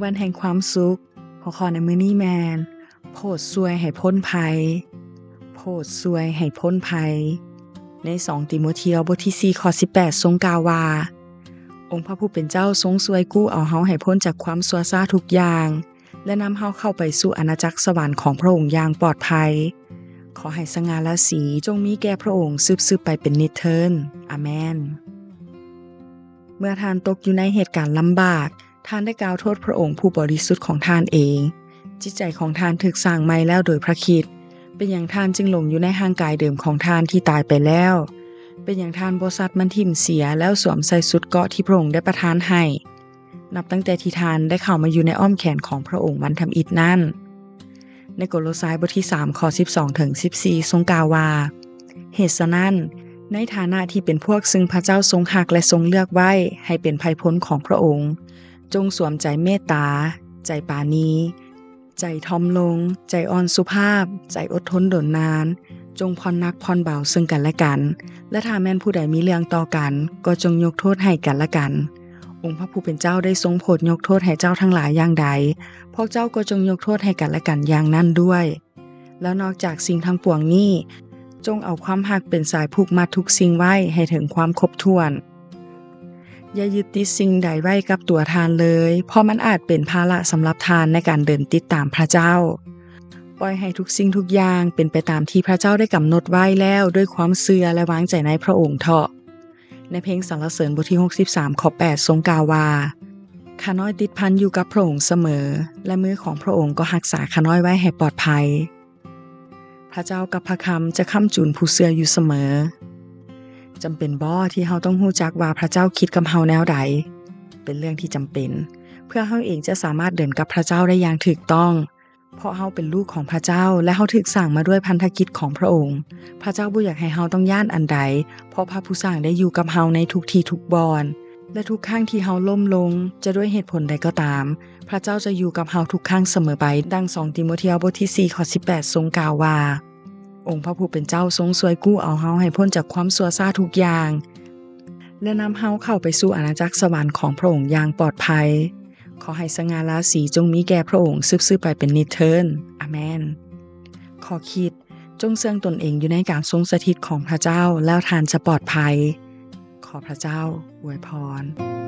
ວັນແຫ່ງຄວາມສຸກ. ຫົວຂໍ້ໃນມື້ນີ້ແມ່ນ ໂຜດຊ່ວຍໃຫ້ພົ້ນໄພ. ໂຜດຊ່ວຍໃຫ້ພົ້ນໄພ. ໃນສອງຕີໂມທຽວ ບົດທີສີ່ ຂໍ້ສິບແປດ ຊົງກ່າວວ່າ, ອົງພະຜູ້ເປັນເຈົ້າຊົງຊ່ວຍກູ້ເອົາເຮົາໃຫ້ພົ້ນຈາກຄວາມຊົ່ວຊ້າທຸກຢ່າງ ແລະ ນຳເຮົາເຂົ້າໄປສູ່ອານາຈັກສະຫວັນຂອງພະອົງຢ່າງປອດໄພ. ຂໍໃຫ້ສະຫງ່າລາສີຈົ່ງມີແກ່ພະອົງສືບໆໄປເປັນນິດເທີນ. ອາແມນ. ເມື່ອທ່ານຕົກຢູ່ໃນເຫດການລຳບາກ, ທ່ານໄດ້ກ່າວໂທດພະອົງຜູ້ບໍລິສຸດຂອງທ່ານເອງ. ຈິດໃຈຂອງທ່ານຖືກສ້າງໃໝ່ແລ້ວໂດຍພຣະຄຣິດ. ເປັນຫຍັງທ່ານຈຶ່ງຫຼົງຢູ່ໃນຮ່າງກາຍເດີມຂອງທ່ານທີ່ຕາຍໄປແລ້ວ? ເປັນຫຍັງທ່ານບໍ່ຊັດມັນຖິ້ມເສຍ ແລ້ວສວມໃສ່ຊຸດເກາະທີ່ພະອົງໄດ້ປະທານໃຫ້? ນັບຕັ້ງແຕ່ທີ່ທ່ານໄດ້ເຂົ້າມາຢູ່ໃນອ້ອມແຂນຂອງພະອົງວັນທຳອິດນັ້ນ. ໃນໂກໂລຊາຍ ບົດທີສາມ ຂໍ້ສິບສອງ ເຖິງ ສິບສີ່ ຊົງກ່າວວ່າ, ເຫດສະນັ້ນ, ໃນຖານະທີ່ເປັນພວກຊຶ່ງພະເຈົ້າຊົງຮັກ ແລະ ຊົງເລືອກໄວ້ໃຫ້ເປັນໄພພົນຂອງພະອົງ, ຈົ່ງສວມໃຈເມດຕາ, ໃຈປານີ, ໃຈຖ່ອມລົງ, ໃຈອ່ອນສຸພາບ, ໃຈອົດທົນດົນນານ, ຈົ່ງຜ່ອນໜັກຜ່ອນເບົາເຊິ່ງກັນແລະກັນ, ແລະ ຖ້າແມ່ນຜູ້ໃດມີເລື່ອງຕໍ່ກັນ, ກໍຈົ່ງຍົກໂທດໃຫ້ກັນແລະກັນ. ອົງພະຜູ້ເປັນເຈົ້າໄດ້ຊົງໂຜດຍົກໂທດໃຫ້ເຈົ້າທັງຫຼາຍຢ່າງໃດ, ພວກເຈົ້າກໍຈົ່ງຍົກໂທດໃຫ້ກັນແລະກັນຢ່າງນັ້ນດ້ວຍ. ແລ້ວນອກຈາກສິ່ງທັງປວງນີ້, ຈົ່ງເອົາຄວາມຮັກເປັນສາຍຜູກມັດທຸກສິ່ງໄວ້ໃຫ້ເຖິງຄວາມຄົບຖ້ວນ. ຢ່າຍຶດຕິດສິ່ງໃດໄວ້ກັບຕົວທ່ານເລີຍ, ເພາະມັນອາດເປັນພາລະສຳລັບທ່ານໃນການເດີນຕິດຕາມພະເຈົ້າ. ປ່ອຍໃຫ້ທຸກສິ່ງທຸກຢ່າງເປັນໄປຕາມທີ່ພະເຈົ້າໄດ້ກຳນົດໄວ້ແລ້ວດ້ວຍຄວາມເຊື່ອ ແລະ ວາງໃຈໃນພະອົງເຖາະ. ໃນເພງສັນລະເສີນບົດທີຫົກສິບສາມ ຂໍ້ແປດ ຊົງກ່າວວ່າ, ຂ້ານ້ອຍຕິດພັນຢູ່ກັບພະອົງສະເໝີ, ແລະ ມືຂອງພະອົງກໍຮັກສາຂ້ານ້ອຍໄວ້ໃຫ້ປອດໄພ. ພະເຈົ້າກັບພະຄຳຈະຄ້ຳຈູນຜູ້ເຊື່ອຢູ່ສະເໝີ. ຈຳເປັນບໍ່ທີ່ເຮົາຕ້ອງຮູ້ຈັກວ່າພະເຈົ້າຄິດກັບເຮົາແນວໃດ? ເປັນເລື່ອງທີ່ຈຳເປັນ ເພື່ອເຮົາເອງຈະສາມາດເດີນກັບພະເຈົ້າໄດ້ຢ່າງຖືກຕ້ອງ. ເພາະເຮົາເປັນລູກຂອງພະເຈົ້າ ແລະ ເຮົາຖືກສ້າງມາດ້ວຍພັນທະກິດຂອງພະອົງ. ພະເຈົ້າບໍ່ຢາກໃຫ້ເຮົາຕ້ອງຢ້ານອັນໃດ, ເພາະພະຜູ້ສ້າງໄດ້ຢູ່ກັບເຮົາໃນທຸກທີ່ທຸກບ່ອນ. ແລະ ທຸກຄັ້ງທີ່ເຮົາລົ້ມລົງ, ຈະດ້ວຍເຫດຜົນໃດກໍຕາມ, ພະເຈົ້າຈະຢູ່ກັບເຮົາທຸກຄັ້ງສະເໝີໄປ. ດັ່ງສອງຕີໂມທຽວບົດທີສີ່ ຂໍ້ສິບແປດ ຊົງກ່າວວ່າ, ອົງພະຜູ້ເປັນເຈົ້າຊົງຊ່ວຍກູ້ເອົາເຮົາໃຫ້ພົ້ນຈາກຄວາມຊົ່ວຊ້າທຸກຢ່າງ ແລະ ນຳເຮົາເຂົ້າໄປສູ່ອານາຈັກສະຫວັນຂອງພະອົງຢ່າງປອດໄພ. ຂໍໃຫ້ສະຫງ່າລາສີຈົ່ງມີແກ່ພະອົງສືບໆໄປເປັນນິດເທີນ. ອາແມນ. ຂໍ້ຄິດ, ຈົ່ງເຊື່ອງຕົນເອງຢູ່ໃນການຊົງສະຖິດຂອງພະເຈົ້າ, ແລ້ວທ່ານຈະປອດໄພ. ຂໍພະເຈົ້າອວຍພອນ.